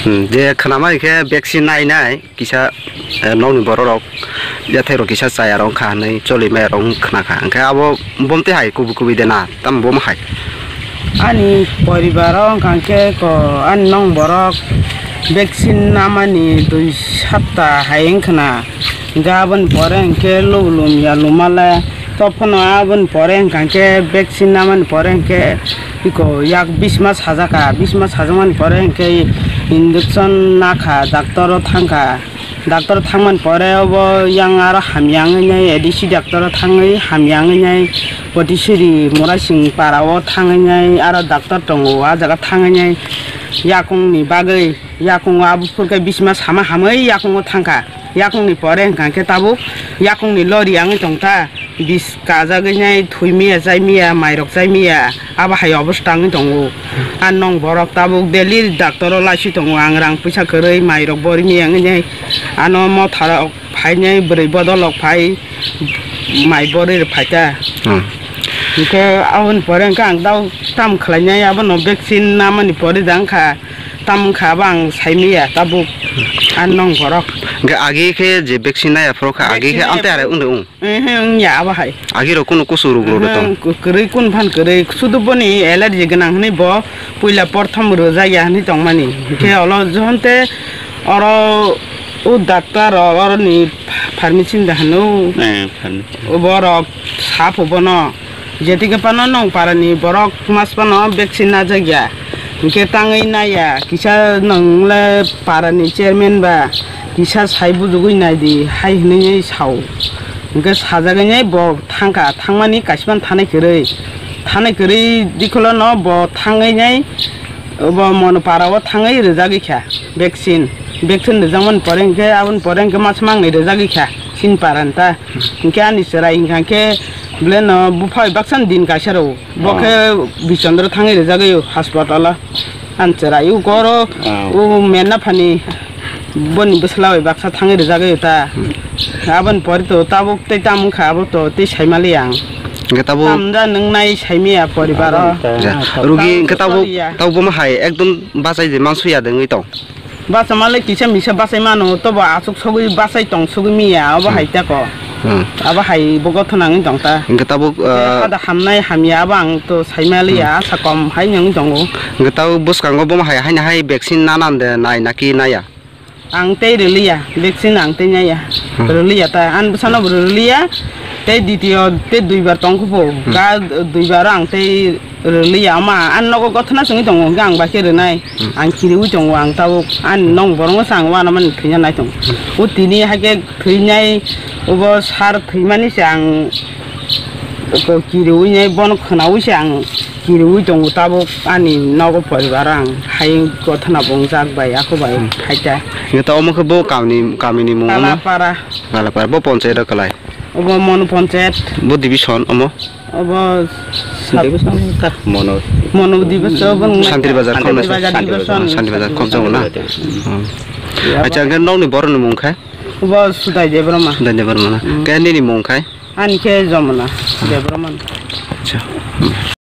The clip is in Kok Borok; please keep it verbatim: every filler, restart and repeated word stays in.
Hmm, je khwnamani khe vaccine nai nai kisa, eh, nokni borok rok yathai rok kisa chaya rok wngkha hinwi choli maya rok wng khna kha. Hwnkhe abo bomtwi hai kubui kubui de na, tamo bom hai? Ani poribar o wngkha khe ko ani nong borok vaccine namani dui sapta hai wngkhna. Hwnkhe aboni pore hwnkhe lubulum ya lumale, tophono aboni pore hwnkha khe vaccine namani pore hwnkhe iko yak bisma sajaka, bisma sajakmani pore hwnkhe injection nakha, doctor o thangkha. Doctor thangmani pore obo yang aro hamya wngwi nai, A D C doctor o thangwi hamya wngwi nai, Potisiri Murasing para o thangwi nai, aro doctor tongo, a jaga thangwi nai yakungni bagwi. Yakung abo phurkhe bisma sama hamwi yakungo thangkha. Yakungni pore hwnkha khe tabuk yakungni lori wngwi tongkha. Bis kajagwi nai thwimiya chaimiya, mairok chaimiya, abo hai obosta wngwi tongo. Ang nong borok tabuk daily doctor o laisi tongo. Ang rang puisa kwrwi, mairok borimiya wngwi nai ano motharok phainai, bwrwi bodolrok phai mai borwi rw phaikha. Hmm. Hwnkhe aboni pore hwnkhe ang tau tam khlainai, abono vaccine namani pore da wngkha, tam wngkha abo ang saimanya tabuk. Ang nong borok. Hwnkhe agi khe je vaccine nai aphuru kha, agi khe vaccine amtwi nai arai wngde wng? Ehe, wngya abo hai. Agi rok kunu kusu ruk rok tong? Ehe, kwrwi kun phan kwrwi, sudu boni allergy gwnang hwnwi bo puila porthom rwjakya hwnwi tongmani. Hwnkhe olo johonte oro o doctor rok oroni pharmacist da hwno. Eh, pharmacist. Borok sapo bono, jetikhe phano nwng parani borok mas phano vaccine najakya, hwnkhe tangwi naiya, kisa nwng le parani chairman ba kisa sai bujugwi naidi hai hwnwi sao, hwnkhe sajagwi nai bo thangkha, thangmani kaisa phano thanai kwrwi, thanai kwrwi dikholo no bo thangwi nai bo Monopara o thangwi rwjagwi kha vaccine, vaccine rwjakmani pore hwnkhe aboni pore hwnkhe mas mangnwi rwjagwi kha chini parani ta. Hwnkhe ani chwrai hwnkha khe belai no bupha bai baksa ni din kaisa rw, bo khe Bichandra thangwi rwjagwi o hospital o. Ani chwrai o koro o menna phani boni bwsla bai baksa thangwi rwjagwi o ta. Aboni pore to tabuk tei tamo wngkha abo to tei saimaliya ang. Hwnkhe tabuk tamda nwngnai saimaya poribar o. Ja, rugi hwnkhe tabuk, tabuk bomo hai ekdom bachai de mansuya de wngwi tong. Bachama le kisa misa bachai mano, tobo aswk sogwi bachai tong sogwi miya, abo hai tako. Hmm. Abo hai bo gothona wngwi tong ta. Hwnkhe tabuk, ah, ada hamnai hamya abo ang to saimaliya, hmm, asa kom hai wngwi tongo. Hwnkhe tabuk bwskango bomo hai haino hai vaccine nanan de nai naki naiya? Ang tei rwliya, vaccine ang tei naiya. Hmm. Rwliya ta, ani bwsano bo rwliya, tei ditiyo tei duibar tongkhu bo, hmm, ga duibar ang tei rwliya, ama ani nogo gothona se wngwi tongo, hwnkhe ang bai khe rwnai. Hmm. Ang kiriui tongo, ang tabuk ani nong borokno se ang uanamani thwina nai tongo. O tini hai khe thwinai, obo sar thwimani se ang kiriui nai, bono khwnaui se ang kiriui tongo tabuk ani nogo poribar o ang hai gothona bo wngjak bai, ako bai, hmm, hai ta. Hwnkhe ta omo khe bo kamini, kamini mung omo? Kalapara. Kalapara, bo ponchayat o kwlai? Obo Monu ponchayat. Bo division omo? Obo sub-, division ta Monu. Monu division obo nung Santri Bazar. Santri Bazar division. Santri Bazar khobjago na? Hmm. Acha, hwnkhe nokni borokni mung khe? Obo Sudai Debbarma. Sudai Debbarma na? Hmm. Khe nini mung khe? Ani khe Jomona Debbarma. Acha.